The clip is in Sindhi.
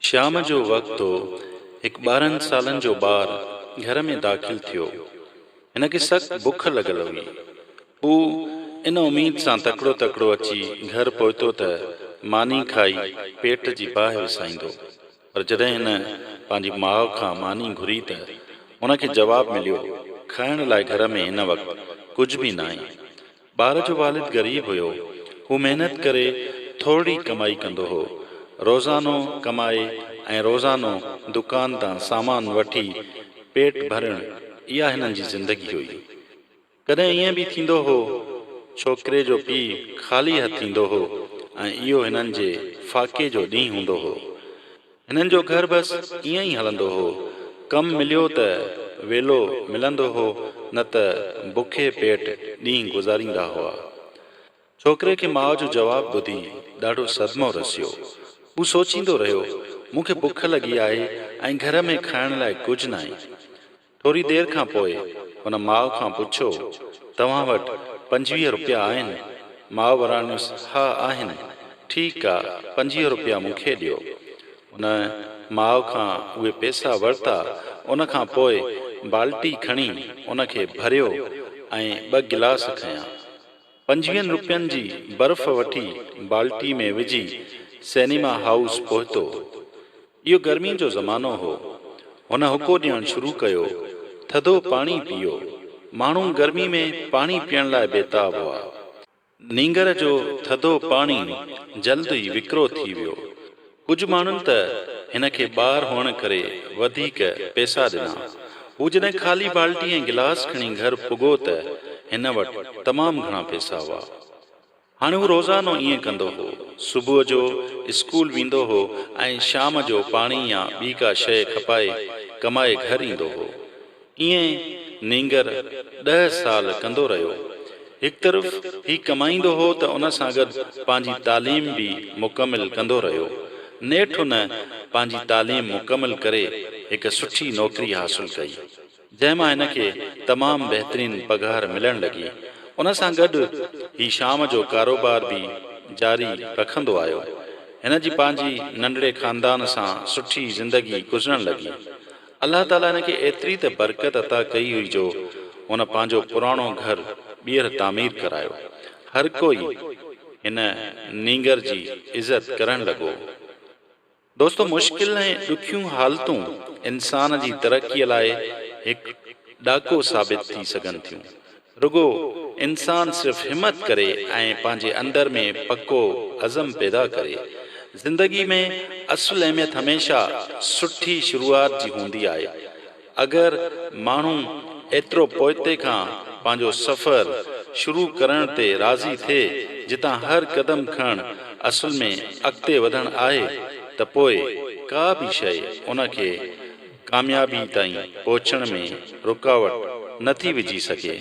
شام جو وقت هو، هڪ 12 سالن جو ٻار گهر ۾ داخل ٿيو. هن کي سخت بک لڳل هئي. هو ان اميد سان تڪڙو تڪڙو اچي گهر پهتو ته ماني کائي پيٽ جي باهه وسائيندو. پر جڏهن هن پنهنجي ماء کان ماني گهري ته هن کي جواب مليو، کائڻ لاء گهر ۾ هن وقت ڪجهه به ناهي. ٻار جو والد غريب هيو. هو محنت ڪري ٿورڙي ڪمائي ڪندو هو. روزانو ڪمائي ۽ روزانو دڪان تان سامان وٺي پيٽ ڀرڻ اها هنن جي زندگي هئي. ڪڏهن ائين به ٿيندو هو ڇوڪري جو پيء خالي هٿ ايندو هو ۽ اهو هنن جي فاقي جو ڏينهن هوندو هو. هنن جو گهر بس ائين ئي هلندو هو. ڪم مليو ته ويلو ملندو هو نه ته بکي پيٽ ڏينهن گذاريندا هئا. ڇوڪري کي ماء جو جواب ٻڌي ڏاڍو صدمو رسيو. هو سوچيندو رهيو، مون کي بک لڳي آهي ۽ گهر ۾ کائڻ لاء ڪجهه ناهي. ٿوري دير کان پوء هن ماء کان پڇيو، توهان وٽ 25 روپيا آهن؟ ماء وراڻيس، ها آهن. ٺيڪ آ، 25 روپيا مون کي ڏيو. هن ماء کان اهي پئسا ورتا، ان کان پوء بالٽي کڻي ان کي ڀريو ۽ ٻه گلاس کنيا. پنجويهن روپين جي برف وٺي بالٽي ۾ وجهي سئنيما هائوس پهتو. اهو گرمي جو زمانو هو. هن حقو ڏيڻ شروع ڪيو. ٿڌو پاڻي پيئو. ماڻهو گرمي ۾ پاڻي پيئڻ لاء بيتاب هئا. نينگر جو ٿڌو پاڻي جلد ئي وڪرو ٿي ويو. ڪجهه ماڻهن ته هن کي ٻار هئڻ ڪري وڌيڪ پئسا ڏنا. هو جڏهن خالي بالٽي ۽ گلاس کڻي گهر پڳو ته هن وٽ تمام گهڻا پئسا هئا. هاڻي هو روزانو ائين ڪندو هو. صبح جو اسڪول ويندو هو ۽ شام جو پاڻي يا ٻي ڪا شيء کپائي ڪمائي گهر ايندو هو. ائين نينگر ڏهه سال ڪندو رهيو. هڪ طرف هي ڪمائيندو هو ته ان سان گڏ پنهنجي تعليم به مڪمل ڪندو رهيو. نيٺ هن پنهنجي تعليم مڪمل ڪري هڪ سٺي نوڪري حاصل ڪئي. جنهن مان هن کي تمام بهترين پگهار ملڻ لڳي. ان سان گڏ هي شام جو ڪاروبار به جاري رکندو آيو. هن جي پنهنجي ننڍڙي خاندان سان سٺي زندگي گذرڻ لڳي. الله تعاليٰ هن کي ايتري ته برڪت عطا ڪئي هئي جو هن پنهنجو پراڻو گهر ٻيهر تعمير ڪرايو. هر ڪوئي هن نينگر جي عزت ڪرڻ لڳو. دوستو مشڪل ۽ ڏکيون حالتون انسان جي ترقي لاء هڪ ڏاڪو ثابت ٿي سگهن ٿيون. رڳو انسان صرف همت ڪري ۽ پنهنجي اندر ۾ پڪو عزم پيدا ڪري. زندگي ۾ اصل اهميت هميشه سٺي شروعات جي هوندي آهي. اگر ماڻهو ايترو پوئتي کان پنهنجو سفر شروع ڪرڻ تي راضي ٿئي جتان هر قدم کڻڻ اصل ۾ اڳتي وڌڻ آهي ته پوء ڪا به شيء ان کي ڪاميابي تائين پهچڻ ۾ رڪاوٽ نه ٿي وجهي سگهي.